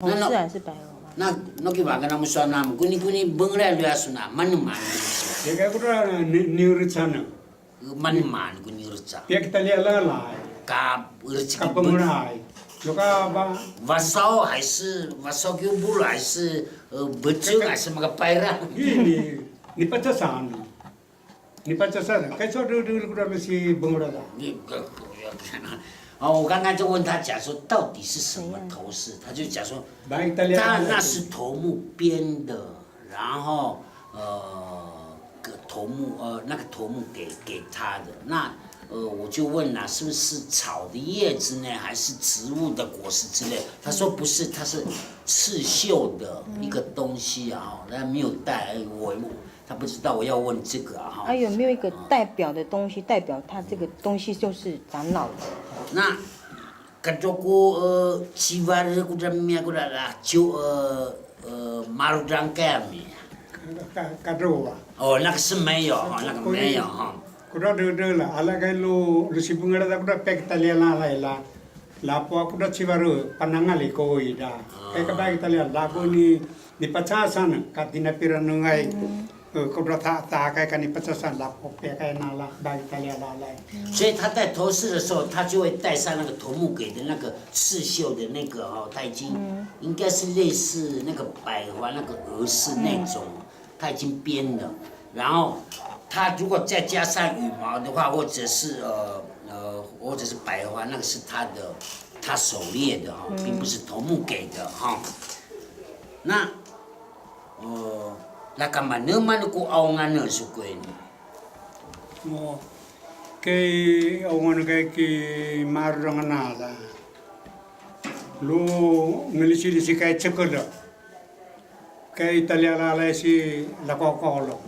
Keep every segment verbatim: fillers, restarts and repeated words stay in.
红柿还是白河吗？ Na, no ki vaka na musuana mo, kuni kuni bengelai lu asona, manemane. Eka kura ni, ni uritsana. Manemane kuni uritsa. Pia kita lia lalai. Ka uritsa ka bengelai. Loka ba. Vasao 还是, vasao ki ubula 还是, eh, beceng 还是 makapaira. Ini, ni pacasan. Ni pacasan, kai so du du kura mesi bengelai da. 你，哦，我刚刚就问他讲说到底是什么头饰，他就讲说， Baik, kita lia 他那是头目编的，然后，呃，个头目，呃，那个头目给，给他的。那，呃，我就问了，是不是草的叶子呢，还是植物的果实之类？他说不是，它是刺绣的一个东西啊，哦，他没有带，我，他不知道我要问这个啊，哈。 啊，有没有一个代表的东西，代表他这个东西就是长老的？ Na, kadroko, eh, civare kudra mia kudra la, cio, eh, eh, marudrang kami. Ka, ka, kadroa. 哦，那个是没有，哦，那个没有，哈。 Kudra dede la, ala kai lu, lu si bengelai da kudra pia kita lia lalai la. Lapo kudra civare, panangali ko ida. Kai ka pia kita lia, lapo ni, ni pacasan, ka tina piranungai. Eh, kudra ta, ta kai ka ni pacasan lapo pia kai nala, pia kita lia lalai. 所以他戴头饰的时候，他就会戴上那个头目给的那个刺绣的那个哦，他已经，应该是类似那个百花那个鹅饰那种，他已经编了。然后他如果再加上羽毛的话，或者是，呃，呃，或者是百花，那个是他的，他狩猎的哈，并不是头目给的哈。那 哦，那干嘛那么个熬啊，那是贵呢？ Mo, kai aonga kai ki marudrang nala. Lu ngelisilisi kai cekela. Kai kita lia lalai si lakokolo.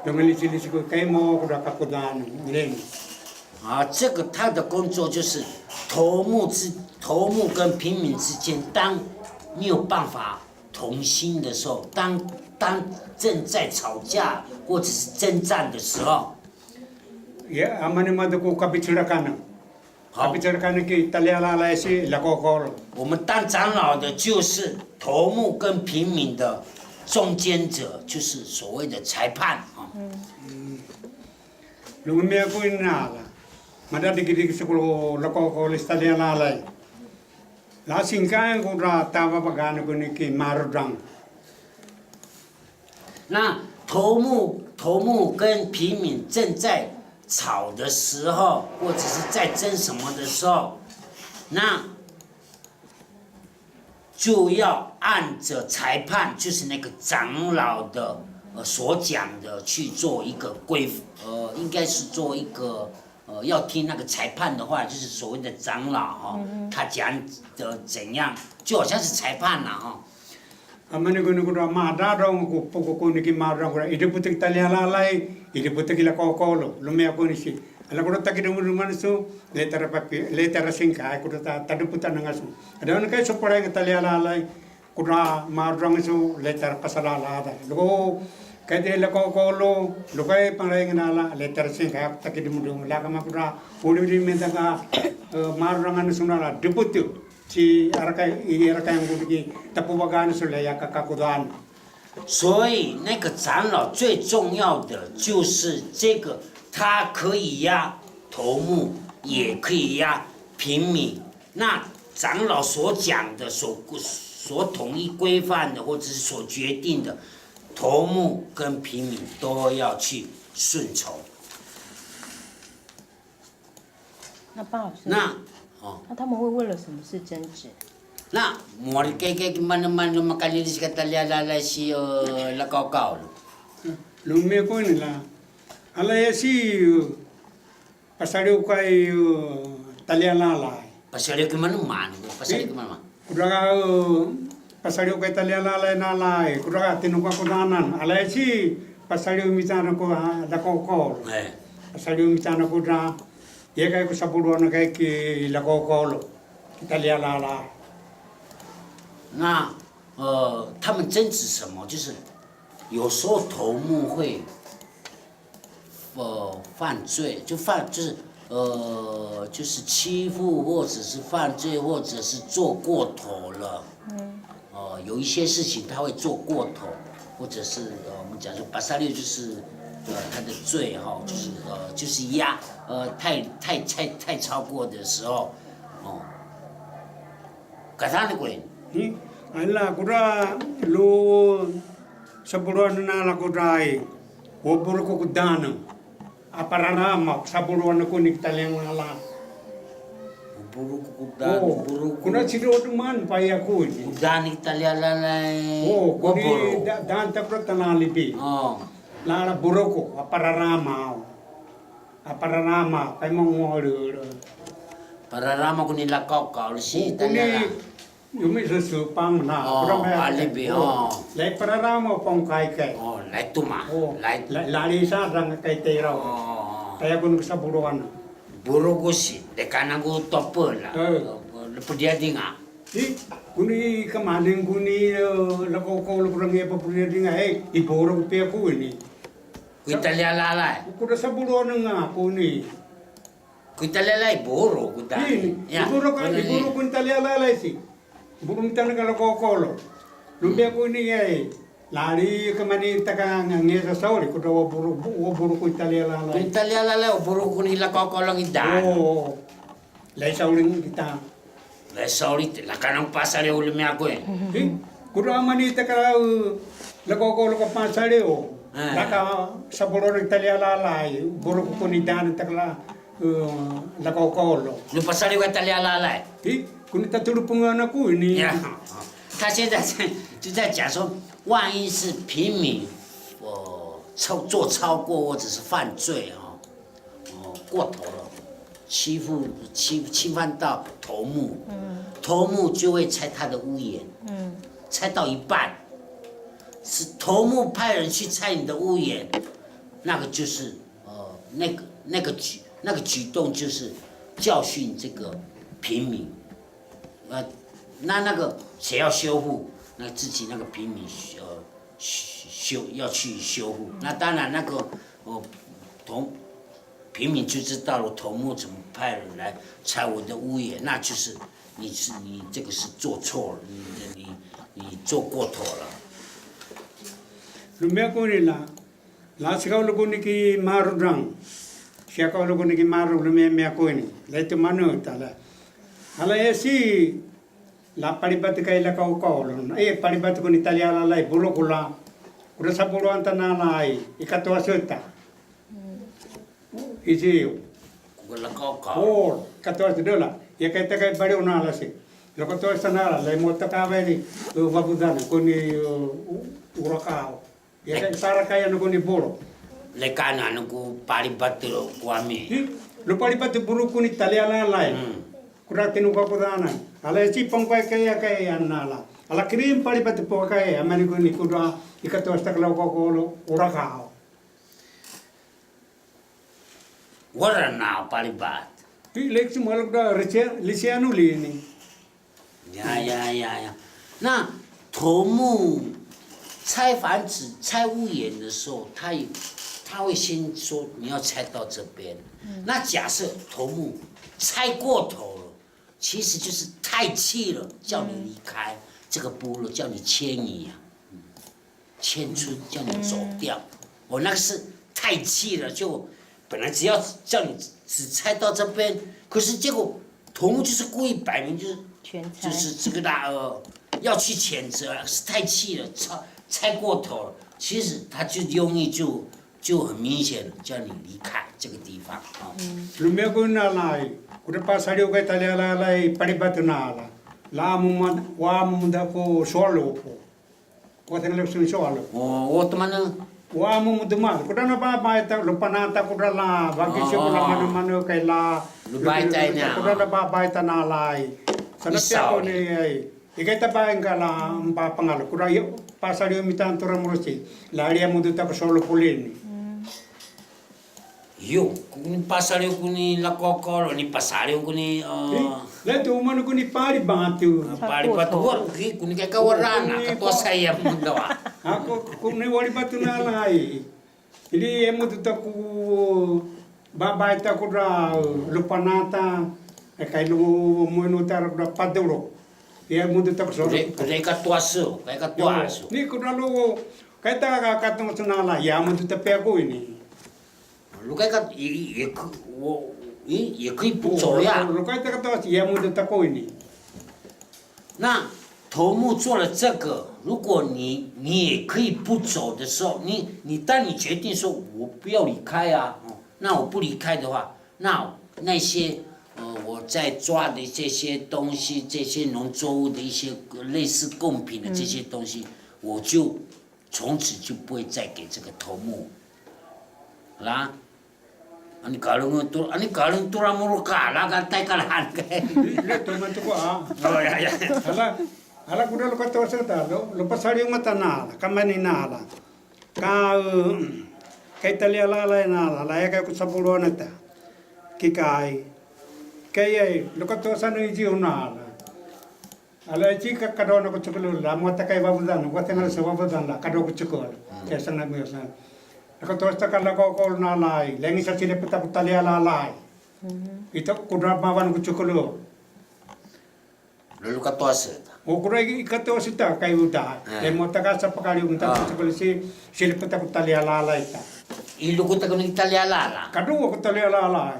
Lu ngelisilisi kai mo kudra kakudan ngileni. 啊，这个他的工作就是头目之，头目跟平民之间，当没有办法同心的时候，当，当正在吵架或者是征战的时候， Ia, amani mata ku kapicelakana. 好。 Kapicelakana ki kita lia lalai si lakokolo. 我们当长老的就是头目跟平民的中间者，就是所谓的裁判啊。 Lu ngiaku inala. Mada dikidiki sikulo lakokolo kita lia lalai. La singkai kudra tava pagana kuni ki marudrang. 那头目，头目跟平民正在吵的时候，或者是在争什么的时候，那就要按着裁判，就是那个长老的，呃，所讲的去做一个规，呃，应该是做一个，呃，要听那个裁判的话，就是所谓的长老哈，他讲的怎样，就好像是裁判啦哈。 Amani kuni kudra mada dong ku poko kuni ki mada kudra. Idiputiki kita lia lalai, idiputiki lakokolo, lumea kuni si. Ala kudra takidumudumu su, letara papi, letara singkai, kudra ta, tadiputana ngasu. Ada na kai soporai kita lia lalai, kudra marudrang su, letara pasalala da. Loko, kai te lakokolo, lokai pangrai nganala, letara singkai, takidumudumu, lakama kudra, uli uli mentaka, eh, marudrang anu sunala, diputu. Ci arakai, i arakai yang kudiki, tapubagana sule ya kakakudan. 所以那个长老最重要的就是这个，他可以压头目，也可以压平民。那长老所讲的、所，所统一规范的，或者是所决定的，头目跟平民都要去顺从。 那巴老师，那，哦。那他们会为了什么事争执？ Na, mori keke ki mana mana makalili si kita lia lalai si, eh, lakokolo. Lumea kuni la. Ala ya si, eh, pasaliu kai, eh, kita lia lalai. Pasaliu ki mana mana, pasaliu ki mana mana. Kudra, eh, pasaliu kai kita lia lalai nalai, kudra tinu kakudanan. Ala ya si, pasaliu mitana ko, ah, lakokolo. Eh. Pasaliu mitana kudra. Ia kai ku sapuluana kai ki lakokolo. Kita lia lalai. 那，呃，他们争执什么？就是有时候头目会，呃，犯罪，就犯，就是，呃，就是欺负，或者是犯罪，或者是做过头了。嗯。有一些事情他会做过头，或者是呃，我们讲说 pasaliw 就是呃他的罪哈，就是呃就是压呃太太太太超过的时候哦， Kathani ko in. Hmm? Ala kura lu sabuluan na la kura i. Wo buru ko kudana. Apararama sabuluan ko ni taliang la. Wo buru ko kudana, oh, buru ko. Kuna siro duman pa ya ko ni. Kudani taliang la la. Oh, ko ni dan ta pro tanali bi. Oh. La la buru ko apararama. Apararama, kai mo ngolu. Pararama ko ni lakaukaw, si taliala. Yumi susu pang na. Oh, alibi, oh. Lai pararama pong kai kai. Oh, lai tuma. Oh, lai lisa rang kai terau. Oh. Kaya ko ni sabuluan. Buru ko si, de kana ko topela. Eh. Lepudia dinga. Di, ko ni kamaning ko ni lakaukaw lo kurang ya pa pudia dinga. Eh, i buru ko pe ko ni. Ko i taliala lai. Ko da sabuluan nga ko ni. Ko i taliala lai buru ko da. Ini, ya, i buru ka, i buru ko i taliala lai si. Buru mi tana ka lakaukaw lo. Lumbe ko ni ai. Lali ka mani taka nge sa sauri ko da wo buru, wo buru ko i taliala lai. Ko i taliala lai, wo buru ko ni lakaukaw lo ngi da. Oh. Lai sauri kita. Lai sauri te, la kana pasaliw lumia ko e. Hi, kura mani taka lakaukaw lo ka pasaliw. Ah. La ka sabuluan taliala lai, buru ko ni dan taka la lakaukaw lo. Lu pasaliw ka taliala lai. Hi, ko ni tatulu pungana ko ni. Ya. 他现在是就在讲说，万一是平民，呃，超，做超过或者是犯罪哦，哦，过头了，欺负，欺，侵犯到头目，嗯。头目就会拆他的屋檐，嗯。拆到一半，是头目派人去拆你的屋檐，那个就是，呃，那个，那个举，那个举动就是教训这个平民。 呃，那那个谁要修复？那自己那个平民修，修，要去修复。那当然那个，哦，头，平民就知道了，头目怎么派人来拆我的屋檐，那就是你是，你这个是做错了，你，你，你做过头了。 Lumia ko ni la, la sikau lo ko ni ki marudrang. Sikau lo ko ni ki maru lumia mia ko ni. La itu manu tala. Ala esi la palibati kai lakaukaw lo. Eh, palibati ko ni taliala lai buru ko la. Ko da sabuluan tana lai. I katoa sota. Isi. Ko lakaukaw. Oh, katoa sota la. Ya kai ta kai bari ona la si. Lo katoa sota na la, lai mo ta ka bari. Vabudan ko ni, uh, urakaw. Ya kai sara kai anu ko ni buru. Le kana anu ko palibati lo ko ami. Hi, lo palibati buru ko ni taliala lai. Hmm. Ko da tinu ka ko dana. Ala si pong kai kai ya kai anala. Ala kirim palibati po kai, amani ko ni ko da, i katoa sota ka lakaukaw lo, urakaw. Wara na palibati. Ti lek si malak da resia, lisianu lini. 呀呀呀呀，那头目拆房子、拆屋檐的时候，他也，他会先说你要拆到这边。嗯。那假设头目拆过头了，其实就是太气了，叫你离开这个部落，叫你迁移啊。 迁出，叫你走掉。嗯。哦，那个是太气了，就本来只要叫你只拆到这边，可是结果头目就是故意摆明就是，全拆。就是这个大，呃，要去谴责，是太气了，拆，拆过头了。其实他就用意就，就很明显了，叫你离开这个地方啊。嗯。Lumia ko na lai, ko da pasaliw kai taliala lai, palibati na la. La mo ma, wa mo da ko solo po. Ko teng le sun so alo. O, o tamana. Wa mo mo duma. Ko da na ba ba ta lo panata ko da la. Ba ki se ko la mano mano kai la. Lo ba ta ina. Ko da na ba ba ta na lai. Sana pia ko ni ai. Ikai ta ba engka la mpa pangalo. Ko da yo pasaliw mi tanto ra murusi. La ria mo ta ko solo poleni. Io, ko ni pasaliw ko ni lakaukaw lo, ni pasaliw ko ni, eh, le tu manu ko ni palibati. Palibati, wa, ki, ko ni kai ka warana, ka to saya mo dawa. Ako, ko ni palibati na lai. Ili e mo tu ta ko ba ba ta ko da, eh, lo panata, e kai lo mo no ta ra ko da padolo. Iyamudu taku so. Re-, rekatoaso, rekatoaso. Ni kudra lo, kaita ka katong senala, iyamudu tapeaku ini. Lo kai ka, i, i, i, wo, i, 也可以不走呀。Lo, lo, lo kaita katoaso, iyamudu taku ini. 那头目做了这个，如果你，你也可以不走的时候，你，你，当你决定说我不要离开啊，哦，那我不离开的话，那，那些，呃，我在抓的这些东西，这些农作物的一些类似贡品的这些东西，嗯。我就从此就不会再给这个头目了。Ani kalung tu, ani kalung tu ramuru kala, ka tai kalahan kai. Ila tu man tu ko a. Oh, ya, ya. Ala, ala kudra lo katoaso ta, lo, lo pasaliw mata nala, kamani nala. Ka, um, kai talia lala nala, la ya kai ku sapuluan ta. Kikai. Kai ai, lo katoaso no ijiu nala. Ala ici ka kadona ku cukulu la, mo takai vavudan, wa tengal sa vavudan la, kado ku cukulu. Hmm. Kaya sang na mo sang. Lo katoaso ta kala ko ko na lai, lengi sa sila peta ku talia la lai. Hmm. Ito kudra mavan ku cukulu. Lo lo katoaso ta. O kudra i katoaso ta kai uda. Hmm. Le mo taka sa pakali unta ku cukulu si, sila peta ku talia la lai ta. Ilu ku taku ni talia la la. Kado ku talia la lai.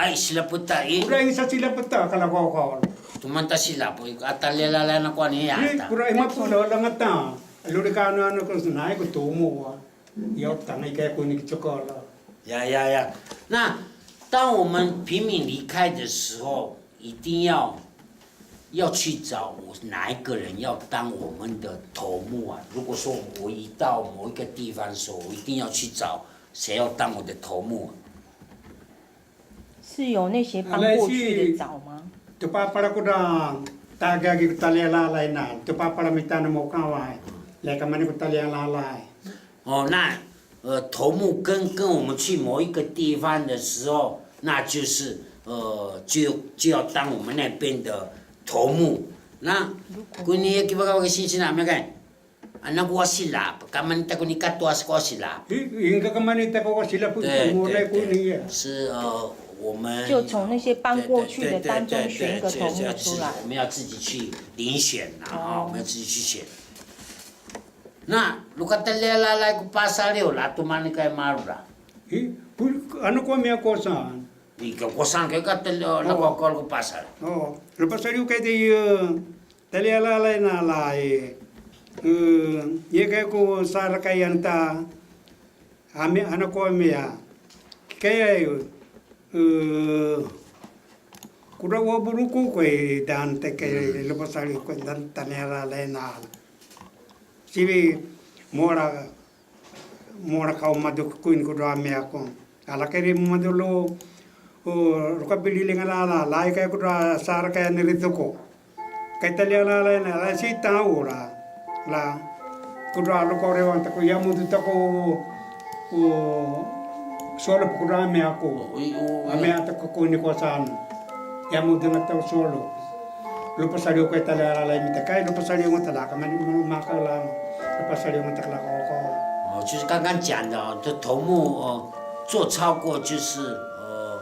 Ai, sila peta, i. Kudra ingisa sila peta, kala kau kau. Tumanta sila po, ata lela lana kwa ni ya. I, kudra ima pula la ngata. Luri kanu anu ko nai ko tomo wa. Yo tanga ika ko ni chokolo. 呀，呀，呀。那，当我们平民离开的时候，一定要，要去找我哪一个人要当我们的头目啊？如果说我一到某一个地方的时候，我一定要去找谁要当我的头目啊？ 是由那些搬过去的找吗？Tupapala kudra tagagi ku talia lalai na, tupapala mitana mo kawai, leka mani ku talia lalai. 哦，那，呃，头目跟，跟我们去某一个地方的时候，那就是，呃，就，就要当我们那边的头目。那，如果，kuni ya kibaka baka sinsi na, mekai? Anaku wa silap, kamani taku ni katoaso ko wa silap. I, ingka kamani taku wa silap, 对，对，对，是，呃，我们，就从那些搬过去的当中选一个头目出来。对，对，对，对，对，对，对，我们要自己去遴选啦，哦。哦，我们要自己去选。那，lo ka talia lalai ko pasaliw la, tumani kai maru la. I, pu-, ano ko miya ko saan? Ika ko saan kai ka talia, na ko, ko pasal. Oh, lo pasaliw kai te, eh, Talia lalai na lai, eh, ia kai ko sarakai anta, ame, ana ko amea. Kai ai, eh, kudra wa buruku ko e dan te kai lo pasaliw ko dan talia lalai na. Sibi mora Mora kau madu kuin kudra amea ko. Ala keri madu lo, o, lo ka bili lenga la la, lai kai kudra sarakai ani rituko. Kai talia lalai na, la si tau la, la, kudra lo ko rewang taku yamudu taku, o, solo kudra amea ko. O, i, o, amea taku ko ni ko san. Yamudu na tau solo. Lo pasaliw kai talia lalai mita kai, lo pasaliw mo tala kamani mo maka la, lo pasaliw mo takala ko ko. 哦，就是刚刚讲的哦，这头目，呃，做超过就是，呃，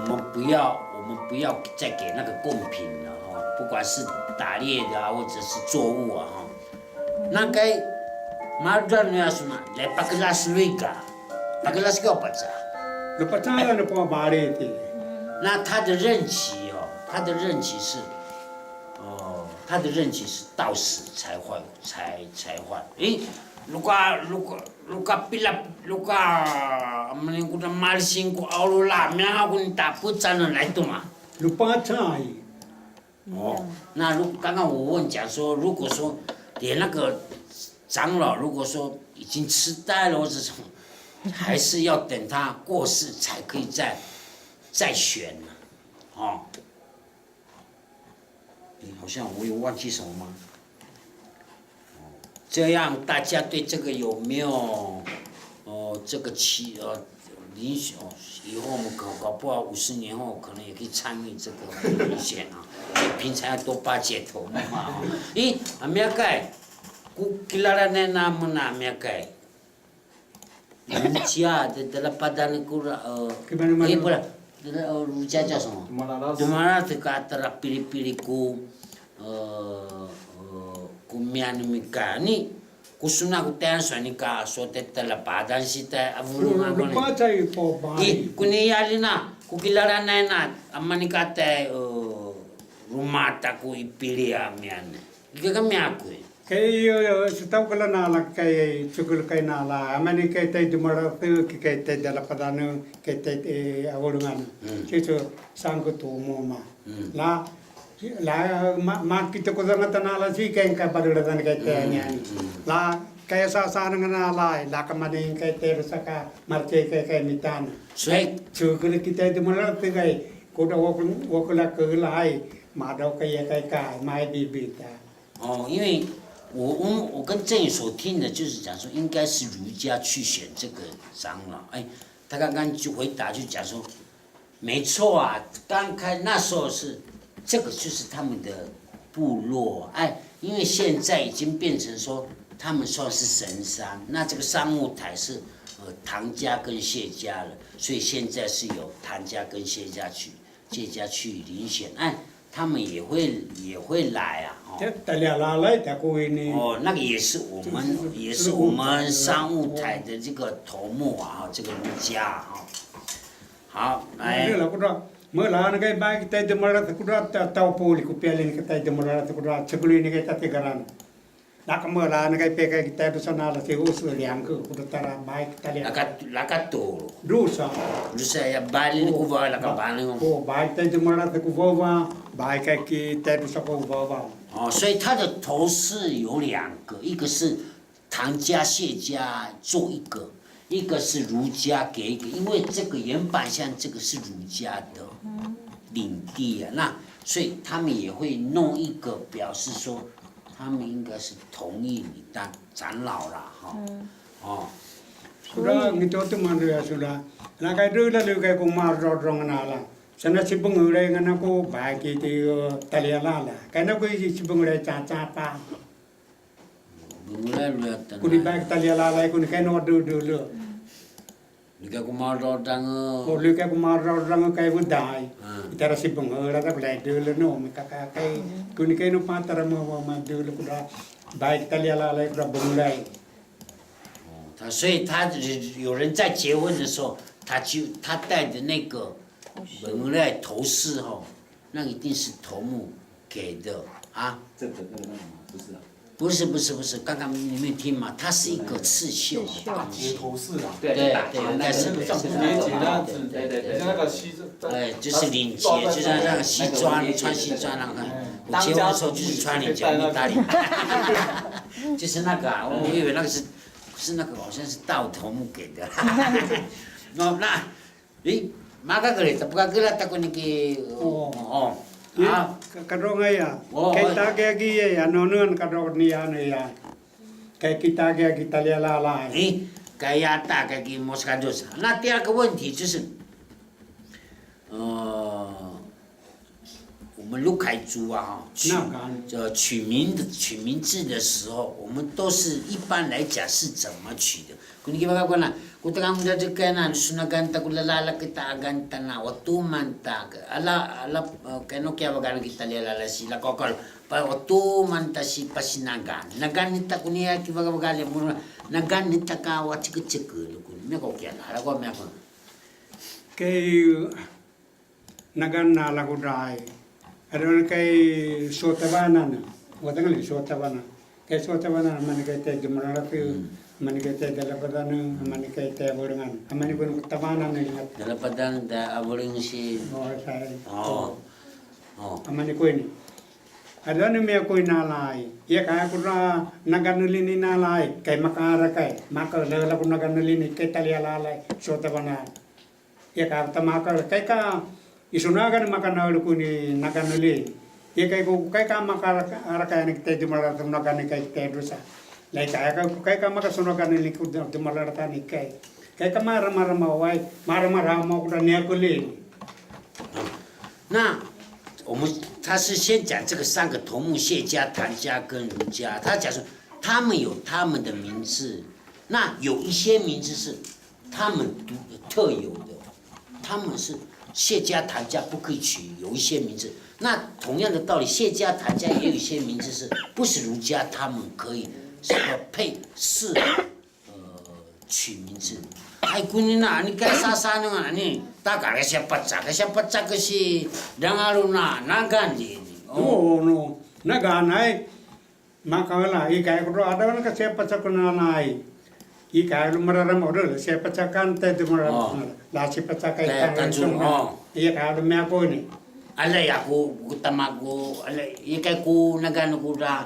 我们不要，我们不要再给那个贡品了哈，不管是打猎的啊，或者是作物啊哈。那该 madrano ya sona, le pakelas luiga. Pakelas ka paca. Lo paca la no po barete. 那他的任期哦，他的任期是，哦，他的任期是到死才换，才，才换。诶，lo ka, lo ka, lo ka pila, lo ka, mani ko na malising ko aulo la, mea ko ni tapu cana lai tuma. Lo paca ai. 哦，那如，刚刚我问讲说，如果说连那个长老如果说已经痴呆了或者什么，还是要等他过世才可以再，再选呢？哦，诶，好像我有忘记什么吗？ 这样大家对这个有没有，呃，这个期，呃，遴选，哦，以后我们搞，搞不好五十年后可能也可以参与这个遴选啊。平常要多巴结头目嘛，哦。诶，amiyakay, ko kilalanen namu na amiyakay. Lucia, de, de la padane kura, eh, eh, pula, de la, eh, Lucia叫什么？Dumalac. Dumalac ka tara pilipili ko, eh, 呃，呃，ko miyanemikani, ko sona ko taian sa nika so te talapadan si tai avolongan ko ni. Lupacay po ba. I, ko ni yali na, ko kilalanay na, a manikatay, eh, romata ko i pili a miyane. Ika ka miyakui. Kay, eh, sitaukala nala kay, sukul kay nala, a manikatay dumalatu, kay tay dalapadanu, kay tay, eh, avolongan. Hmm. Sisu, sangko tomo ma. Hmm. La, La, ma, makito kodongatan ala si kay ka padolatan kay tayniyan. Hmm, hmm. La, kay sasanangan ala, la kamaning kay tayru saka marce kay kay mitana. Sui. Sukul kita itu malar tu kay, koda wakul, wakul la kay, madaw kay kay ka, mai bibita. 哦，因为我，我，我跟郑宇所听的就是讲说，应该是儒家去选这个长老。哎，他刚刚就回答，就讲说，没错啊，刚开那时候是，这个就是他们的部落，哎，因为现在已经变成说他们算是神山，那这个商务台是，呃，唐家跟谢家了，所以现在是由唐家跟谢家去，谢家去遴选，哎，他们也会，也会来啊，哦。 Talialalay, takuini. 哦，那个也是我们，也是我们商务台的这个头目啊，这个儒家啊。 好，来。Mula, kuda, mula na kay baik tay dumalat, kuda ta-, tau puli ku pialin ka tay dumalat, kuda, sukul ini kay tatigaran. Naka mula na kay pekay kita dusa nala si usu liang ku, kuda tara baik talian. Laka, laka tulu. Dusa. Dusa ya balin ku ba, laka balin. Ko baik tay dumalat ku ba, baik kay kita dusa ku ba. 哦，所以他的头饰有两个，一个是 唐家、谢家做一个，一个是儒家给一个，因为这个原版像这个是儒家的领地啊，那所以他们也会弄一个表示说他们应该是同意你当长老啦，哈。哦。Sura ngito tu mandu ya sura. Na kay dula lu kay kumar dodrong nala. Sana si pengulai ngana ku baki ti talialala. Kana ku si pengulai caca pa. Bengulai lu atan. Kuni baik talialalay kuni kay no dulu. Lika kumar dodang. Ko lika kumar dodang kay budai. Itara si bengulai ta kulai dulu no mi kaka kay. Kuni kay no patara mo mo ma dulu kuda baik talialalay kuda bengulai. 哦，他，所以他有人在结婚的时候，他就，他戴的那个 bengulai 头饰吼，那一定是头目给的啊。这个，那个，那个吗？不是啊。不是，不是，不是，刚刚你没有听嘛？它是一个刺绣的东西。刺绣。头饰啊。对，对，对，但是不是，对，对，对，那个西装，哎，就是领结，就像那个西装，穿西装那个。我结婚的时候就是穿领结，没打领结。就是那个啊，我以为那个是，是那个，好像是戴头目给的。哦，那 Eh, makakele, tapakakele taku niki, oh. Oh. Kadrong aya. Oh. Kay takiaki ya, ano nun kadrong ni ano ya. Kay kita kiaki talialala. Eh, kay ata kiaki moskados. 那第二个问题就是，呃， 我们Lukai族啊，哈，取，呃，取名的，取名字的时候，我们都是一般来讲是怎么取的？Kuni kivaka kona, kutaka muda dekana, sunagan taku lalala kita agan tana, watuman ta, ala, ala, eh, keno kia vagan kita lalala si la kokol, pa watuman ta si pasinagan. Nagan ni taku nia kivaka vagan le mura, nagan ni taka wa chikechike lukun. Mia ko kia, ala ko mia ko. Kay Nagan na lakudai. Adon kay sotabanan. Watangali sotabanan. Kay sotabanan, amani kay te dumalalatu, amani kay te dalapatan, amani kay te abulingan. Amani kun tabanan na ingat. Dalapatan da abuling si. Oh, sai. Oh. Oh. Amani kuin. Adon mi kuin nalai. Iya kay kura nagan lini nalai. Kay makarakai. Maka lalaku nagan lini kay talialalay. Sotabanan. Iya ka tamakal, kay ka, isu nagan makanalu kuni nagan lini. Iya kay ku, kay ka makarakay ni kay dumalalatu nagan ni kay te dusa. Lai kay ka, kay ka makasu nagan ni ku dumalalatan ni kay. Kay ka maramarama wai, maramarama kuda ni aku lini. 那我们，他是先讲这个三个头目，谢家、唐家跟儒家，他讲说他们有他们的名字，那有一些名字是 他们独，特有的，他们是谢家、谭家不可以取有一些名字。那同样的道理，谢家、谭家也有一些名字是不是儒家他们可以什么配适合，呃，取名字？Ai, kuni na, ni kai sasana nga ni, taka le siya pacaka, siya pacaka si, dangalo na, naga ni. Oh. No, no, naga nai. Makala, ikai ko do, ada na ka siya pacaka na nai. Ikai lu mararama do, siya pacakan te tu mararama. Oh. La siya pacaka te, ikai tacun, oh. Ikai lu mea ko ni. Alai aku, ku tama ku, alai, ikai ku naga na ku da,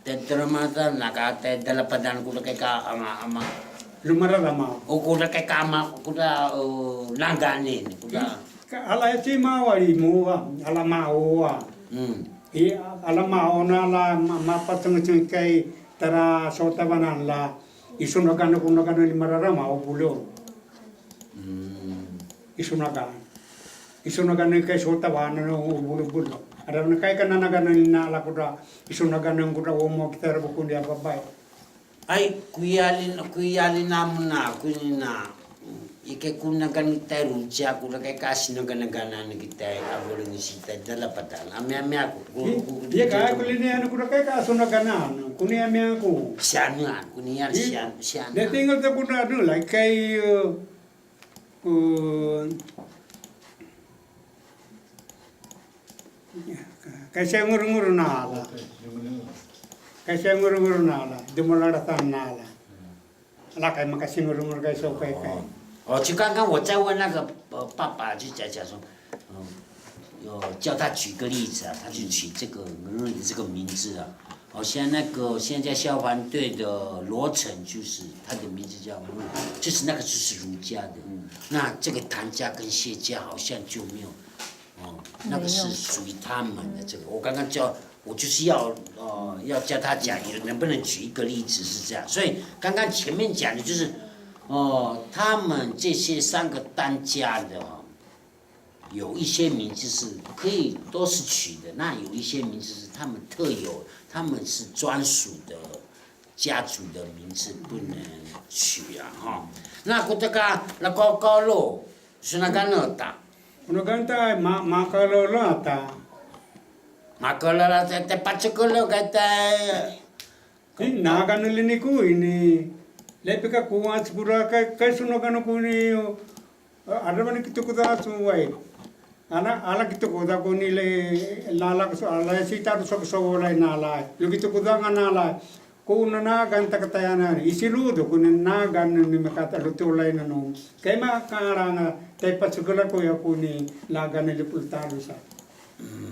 te teramata, naka te dalapadan ku da kai ka ama, ama. Lu mararama. O ku da kai ka ama, ku da, uh, naga ni, ku da. Ka, alai si mawali mua, ala maua. Hmm. I, ala maona la, ma, mapacengeceng kai tara sotavanan la, isunagana kunagana ni mararama o bulo. Hmm. Isunagana. Isunagana kai sotavanan o bulo bulo. Ada na kai kananagana ni na la kuda, isunagana kuda omo kita rabu kundi apa bai. Ai, ku iyali, ku iyali namuna, ku nina, ikai ku naga ni tai Rusia, ku naga kai kasi naga naga na ni kitai, avolengisi tai dalapadan. Amea, amea ku, ku, ku, ku, iya ka, ku lini anu ku naga kai kaso naga na, ku ni amea ku. Sianu, ku ni anu, sianu, sianu. Dia tinggal tak ku na anu, like kai, uh, uh, Kai siya ngurungur nala. Kai siya ngurungur nala. Dumularasan nala. Ala kai makasi ngurungur kai so kai kai. 哦，哦，就刚刚我在问那个，呃，爸爸，就讲，讲说，嗯，有叫他举个例子啊，他就取这个，嗯，这个名字啊。 哦，像那个现在消防队的罗成，就是他的名字叫，嗯，就是那个就是儒家的。嗯。那这个谭家跟谢家好像就没有，哦，那个是属于他们的这个。没有。我刚刚叫，我就是要，呃，要叫他讲，能不能举一个例子是这样。所以刚刚前面讲的就是，哦，他们这些三个当家的，哦， 有一些名字是可以都是取的，那有一些名字是他们特有，他们是专属的家族的名字，不能取啊，哈。那 kotaka, la Kakalo, isunagana ta? Isunagana ta, ma, Makalo la ta. Makalo la ta, te pacekolo ka ta. Ni naga na lini ku ini. Lepe ka kuwa sikura kai, kai isunagana ku ini. Ada mani kitukuda suwai. Ana, ala kitukuda ku ni le, lala kuso, ala si taru so kuso lai nala. Lu kitukuda nga nala. Ku na naga takatayana. Isiludo ku ni naga ni makata lutu lai nanu. Kai makaranga, tai pasukula ku ya ku ni laga ni lipul taru sa. Hmm.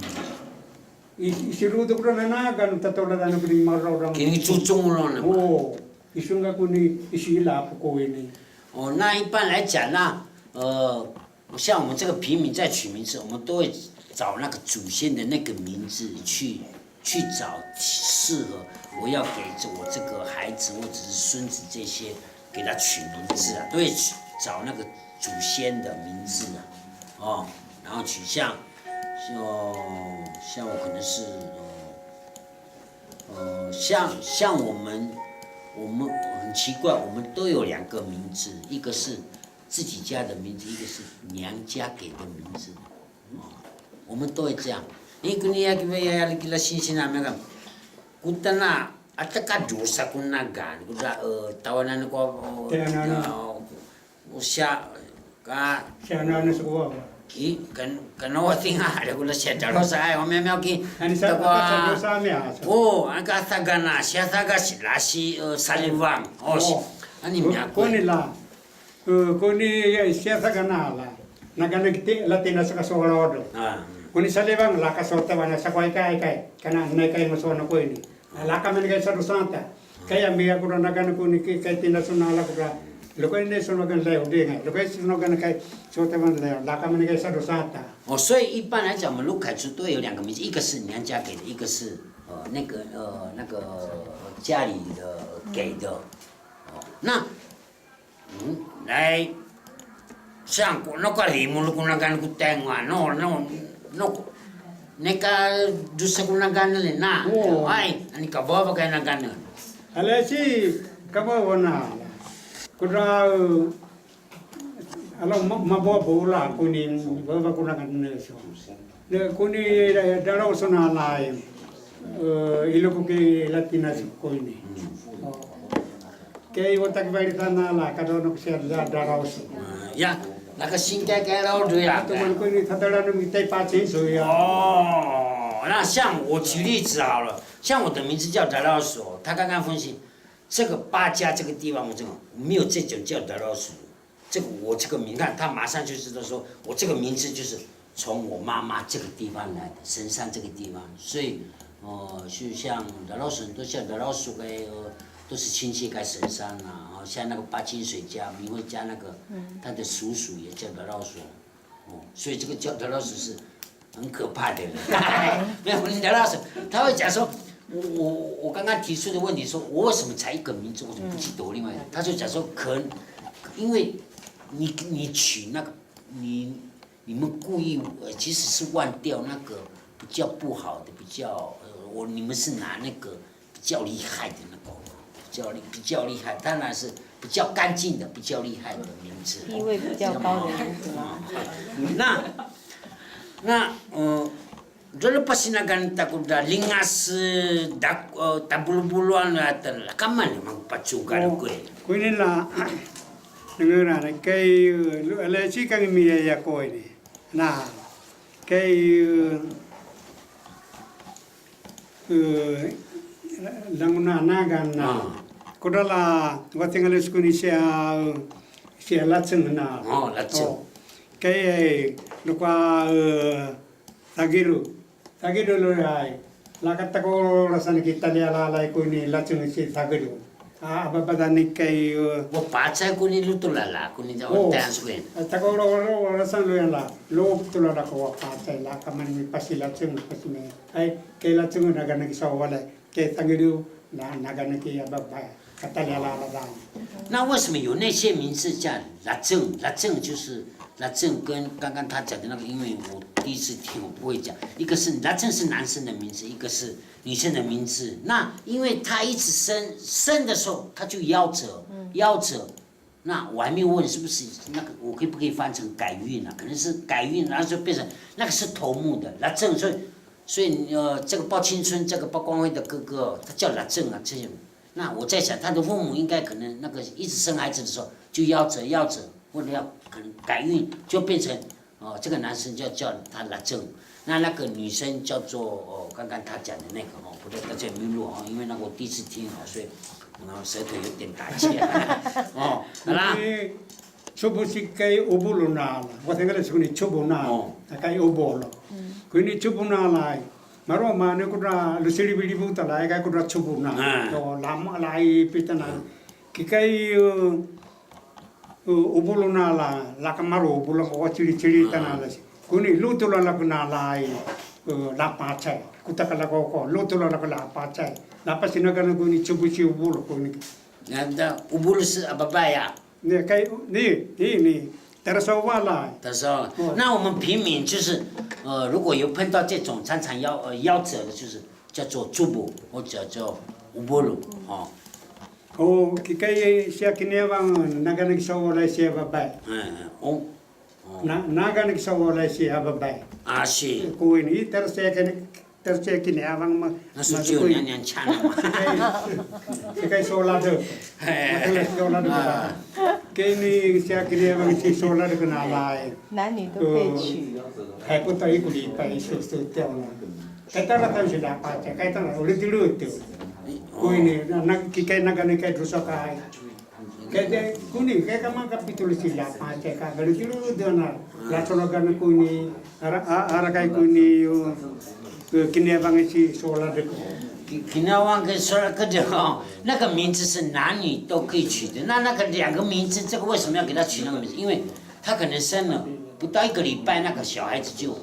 I, isiludo ku na naga ni tatola dana ku ni marorang. Kini cucung lo na. Oh, isunga ku ni isila puko ini. 哦，那一般来讲呢，呃，像我们这个平民在取名字，我们都会找那个祖先的那个名字去，去找适合我要给这，我这个孩子或者是孙子这些，给他取名字啊，都会去找那个祖先的名字啊，哦，然后取像，像，像我可能是，呃，呃，像，像我们，我们很奇怪，我们都有两个名字，一个是自己家的名字，一个是娘家给的名字。哦，我们都会这样。Ini ku ni ya ki ya ya kila sinsin na mega. Kutana, ataka dosa ku naga, kuda, eh, tawanan ko, eh, Tawanan. Ya, o siya, ka, Siya na na suwa. Ki, kan, kanawa tinga, ada kuda siya dalosa, ai, o mea mea ki, Ani sa, takwa, sa dosa mea, sa. Oh, aka sagana, siya saga si, lasi, eh, salivang. Oh, si, Oh. Ani mea Ko ni la. Eh, ko ni, ya, siya sagana la. Naga na kite, la tina sa kaso la odo. Ah. Ko ni salivang la kaso tawana sa kwai kai kai. Kana nai kai maso na ko ini. Ah, la ka mani kai sa dosata. Kai amia ko naga na ko ni ki, kai tina so na la ko la. Lo kai ne so naga lai ode ngai. Lo kai so naga na kai so tawana lai. La ka mani kai sa dosata. 哦，所以一般来讲，我们入凯族都有两个名字，一个是娘家给的，一个是，呃，那个，呃，那个家里的给的。哦，那 Hmm, lai, saan ko, no ka rimulu ko naga ku tengwa, no, no, no, neka dosa ko naga le na. Oo. Ai, ani ka baba kai naga. Alesi, ka baba na. Kuda, uh, Ala ma-, maboaboa la kuni, vavakunaka nene so. Ne kuni, eh, dralraoso na lae, eh, ilokoki Latina so kuni. Oh. Kei o takivale tana la, kadona ko sia dralraoso. Ah, ya, naka singka kero du ya. Atu man kuni tatara no mi tai patin so ya. Oh, 那像我举例子好了，像我的名字叫 dralraoso，他刚刚分析，这个八家这个地方，我这个没有这种叫 dralraoso。 这个我这个名，你看他马上就知道说，我这个名字就是从我妈妈这个地方来的，神山这个地方，所以，呃，就像 dralraoso，都像 dralraoso 的，呃，都是亲戚在神山啊，哦，像那个八清水家、明慧家那个，嗯。他的叔叔也叫 dralraoso，哦，所以这个叫 dralraoso 是 很可怕的人。没有，你聊到什么？他会讲说，我我我刚刚提出的问题，说我为什么才一个名字，我怎么不记得我另外一个？他就讲说，可能因为你你取那个你你们故意呃，其实是忘掉那个比较不好的，比较呃，我你们是拿那个比较厉害的那个，比较厉比较厉害，当然是比较干净的、比较厉害的名字。地位比较高的名字吗？那那呃，dole pasinakan takoda lingas da, eh, tabuloboloan atan la kaman mang pacuka ko. Ko ini la, nengera ne kei, eh, lu-, le si kang mi ya ko ini. Na, kei, eh, eh, languna nagan na. Ah. Kodala, watingale sukuni sia, sia Laceng na. Oh, Laceng. Oh. Kei, eh, lukua, eh, Tagiru. Tagiru lo ai. La katako rasan ki talia la lai kuni Laceng si Tagiru. A, ababadani kei, uh, wa pacai kuni Lutulala, kuni da. Oh, dance kuni. Tako lo, lo, lo, rasan lo yang la. Lutulala ko wa pacai la, kamani mi pasi Laceng, pasi mi. Ai, kei Laceng na gana ki sawale, kei Tagiru na, na gana ki ababai. 那为什么有那些名字叫 Laceng？Laceng 就是 Laceng，跟刚刚他讲的那个，因为我第一次听，我不会讲。一个是 Laceng 是男生的名字，一个是女生的名字。那因为他一直生，生的时候他就夭折，夭折。那我还没有问是不是那个，我可以不可以翻成改运啊？可能是改运，然后就变成那个是头目的 Laceng，所以所以呃，这个包青春，这个包光辉的哥哥，他叫 Laceng 啊，这些。 那我在想，他的父母应该可能那个一直生孩子的时候就夭折夭折，或者要可能改运，就变成，哦，这个男生就叫他 Laceng，那那个女生叫做，哦，刚刚他讲的那个，哦，不对，大家没录哦，因为那个我第一次听哦，所以，哦，舌头有点打结。哦，好啦。 Cubu si kai ubulu nala. Wa tengale sukuni cubu nala. Oh. Kai ubulu. Kuni cubu nala. Maro mane kudra lusiri bili buta la kai kudra cubu nala. Ah. To lama lai pitana. Kikai, uh, uh, ubulu nala, la kamaro ubulu ko ciri-ciri tanala. Kuni Lutulala kunala, uh, la pacai. Kutakala ko ko Lutulala ko la pacai. La pasinakan kuni cubu si ubulu kuni. Na, na ubulu si ababaya. 那个，你，你，你，但是我来。但是哦，哦。那我们平民就是，呃，如果有碰到这种常常夭，呃，夭折的，就是叫做 cubu，或者叫 ubulu，哦。哦，kikai sia kinievang, naga nagsaw lai sia babai. Eh, oh. Oh. Na, naga nagsaw lai sia babai. Ah, si. Ko ini, terus saya kini, terus saya kinievang ma, 那是只有娘娘腔的嘛。Sikai, sikai solade. Eh. Masalah solade. Ah. Kini sia kinievang si solade kena lai. 男女都可以娶。还不到一个礼拜，就，就掉了。Kaitara tan sila pace, kaitara, ulit-ulit. Ko ini, na, na, kikai naga ni kai drusa kai. Kete kuni, keka maka pitulu sila, pace ka galu tilu dana, la sono gana kuni, ara, a-, ara kai kuni, o, o, kinievang si sola de ko. Ki-, kinievang ke sola ke de ko. 那个名字是男女都可以取的，那，那个两个名字，这个为什么要给他取那个名字？因为他可能生了不到一个礼拜，那个小孩子就，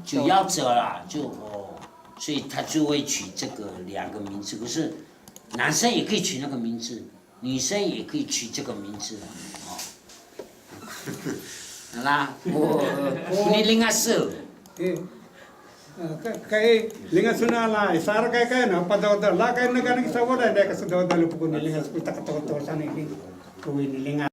就夭折了，就，哦，所以他就会取这个两个名字。可是男生也可以取那个名字， 女生也可以取这个名字的，哦。好啦，我，你领啊是。Eh, ka-, kai, linga suna la, isara kai kai na, pa do do, la kai na kai na sa wala, na ka sa do do, lu pukun linga, utak to to sana ini, ko ini linga.